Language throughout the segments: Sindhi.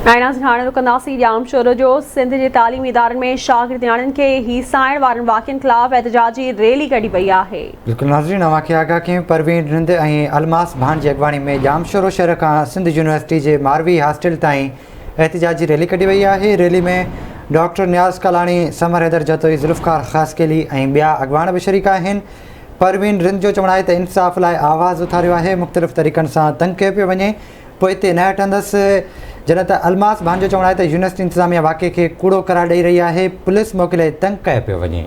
۽ ناظرين هاڻي رخ ڪنداسين ڄامشورو جو سنڌ جي تعليمي ادارن ۾ شاگردياڻين کي هيسائڻ وارن واقعن خلاف احتجاجي ريلي ڪڍي وئي آهي. بلڪل ناظرين اوهان کي آگاهه ڪيون پروين رند ۽ الماس ڀان جي اڳواڻي ۾ ڄامشورو شهر کان سنڌ يونيورسٽي جي ماروي هاسٽل تائين احتجاجي ريلي ڪڍي وئي آهي ريلي ۾ ڊاڪٽر نياز ڪالاڻي، ثمر حيدر جتوئي، ذوالفقار خاصخيلي ۽ ٻيا اڳواڻ به شريڪ آهن پروين رند جو چوڻ آهي ته انصاف لاء آواز اٿاريو آهي مختلف طريقن سان تنگ ڪيو پيو وڃي پوئتي نه هٽندس، جڏهن ته الماس ڀان جو چوڻ آهي ته يونيورسٽي انتظاميا واقعي کي ڪوڙو قرار ڏئي رهي آهي، پوليس موڪلي تنگ ڪيو پيو وڃي.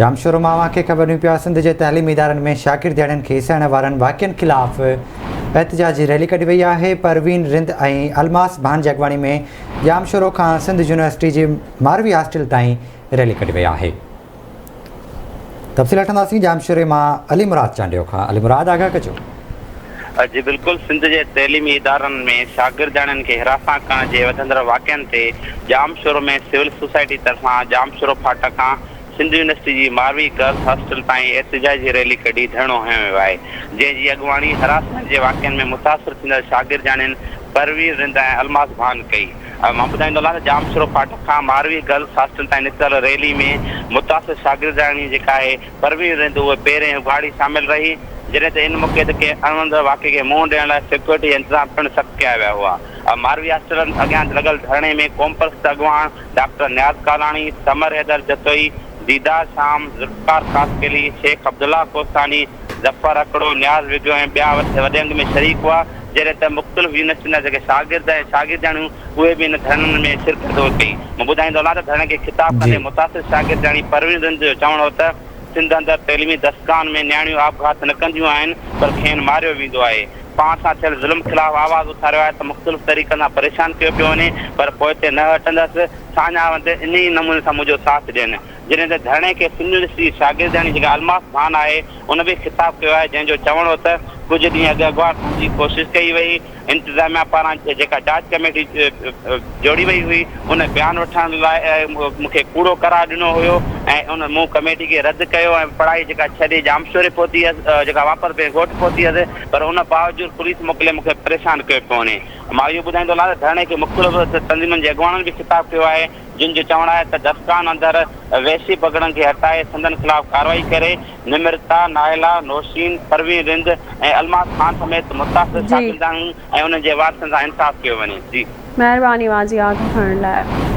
ڄامشورو مان اوهان کي خبر ڏيون پيا سنڌ جي تعليمي ادارن ۾ شاگردياڻين کي هيسائڻ وارن واقعن خلاف احتجاجي ريلي ڪڍي وئي آهي، پروين رند ۽ الماس ڀان جي اڳواڻي ۾ ڄامشورو کان سنڌ يونيورسٽي جي ماروي هاسٽل تائين ريلي ڪڍي وئي آهي. تفصيل وٺنداسين ڄامشوري مان علي مراد چانڊيو کان علي مراد آگاهه ڪجو. جي بلڪل سنڌ جي تعليمي ادارن ۾ شاگردياڻين کي هراسان ڪرڻ جي وڌندڙ واقعن تي ڄامشورو ۾ سول سوسائٽي طرفان ڄامشورو ڦاٽڪ کان سنڌ يونيورسٽي جي ماروي گرلز هاسٽل تائين احتجاجي ريلي ڪڍي ڌرڻو هنيو ويو آهي جنهن جي اڳواڻي هراسمينٽ جي واقعن ۾ متاثر ٿيندڙ شاگردياڻين پروين رند ۽ الماس ڀان ڪئي. مان ٻڌائيندو هلان ته ڄامشورو ڦاٽڪ کان ماروي گرلز هاسٽل تائين نڪتل ريلي ۾ متاثر شاگردياڻي جيڪا آهي پروين رند اهي پهرين اگهاڙي شامل رهي جڏهن ته ان موقعي تي ڪنهن اڻوڻندڙ واقعي کي منهن ڏيڻ لاء سيڪيورٽي جا انتظام پڻ سخت ڪيا ويا هئا. ماروي هاسٽل اڳيان لڳل ڌرڻي ۾ قومپرست اڳواڻ ڊاڪٽر نياز ڪالاڻي، ثمر حيدر جتوئي، ديدار شام، ذوالفقار خاصخيلي، شيخ عبدالله ڪوستاني، ظفر هڪڙو، نياز وگهيو ۽ ٻيا وڏي انگ ۾ شريڪ هئا. جڏهن ته مختلف يونيورسٽين جا جيڪي شاگرد ۽ شاگردياڻيون اهي به ان ڌرڻن ۾ شرڪت ڪئي. مان ٻڌائيندو هلان ته ڌرڻي کي خطاب جي. ڪندي متاثر شاگردياڻي پروين رند جو چوڻ هو ته سنڌ اندر تعليمي درسگاهن ۾ نياڻيون آپگهات نه ڪنديون آهن پر کين ماريو ويندو آهي. پاڻ سان ٿيل ظلم خلاف آواز اٿاريو آهي ته مختلف طريقن سان پريشان ڪيو پيو وڃي پر پوئتي نه هٽندس، ساڃاهه وند انهي نموني سان منهنجو ساٿ ڏين. جڏهن ته ڌرڻي کي سنڌ يونيورسٽي جي شاگردياڻي جيڪا الماس ڀان آهي ان به خطاب ڪيو آهي جنهن جو چوڻ هو ته ڪجهه ڏينهن اڳ اغوا ٿيڻ جي ڪوشش ڪئي وئي انتظاميا پاران جيڪا جاچ ڪميٽي جوڙي وئي هئي ان بيان وٺڻ لاء مون کي ڪوڙو قرار ڏنو هيو ۽ ان مون ڪميٽي کي رد ڪيو ۽ پڙهائي جيڪا ڇڏي ڄامشوري پهتي هيس جيڪا واپس پنهنجي ڳوٺ پهتي هيس پر ان باوجود پوليس موڪلي مون کي پريشان ڪيو پيو وڃي مان اهو ٻڌائيندو هلان ته ڌرڻي کي مختلف تنظيمن جي اڳواڻن به خطاب ڪيو آهي جن جو چوڻ آهي ته دسڪان اندر وحشي بگهڙن کي هٽائي سندن خلاف ڪارروائي ڪري نمرتا، نائلا، نوشين، پروين رند ۽ الماس خان سميت متاثر جي. شاگردياڻين ۽ انهن جي وارثن سان انصاف ڪيو وڃي. جي. مهرباني اوهان جي آگاهه ڪرڻ لاء.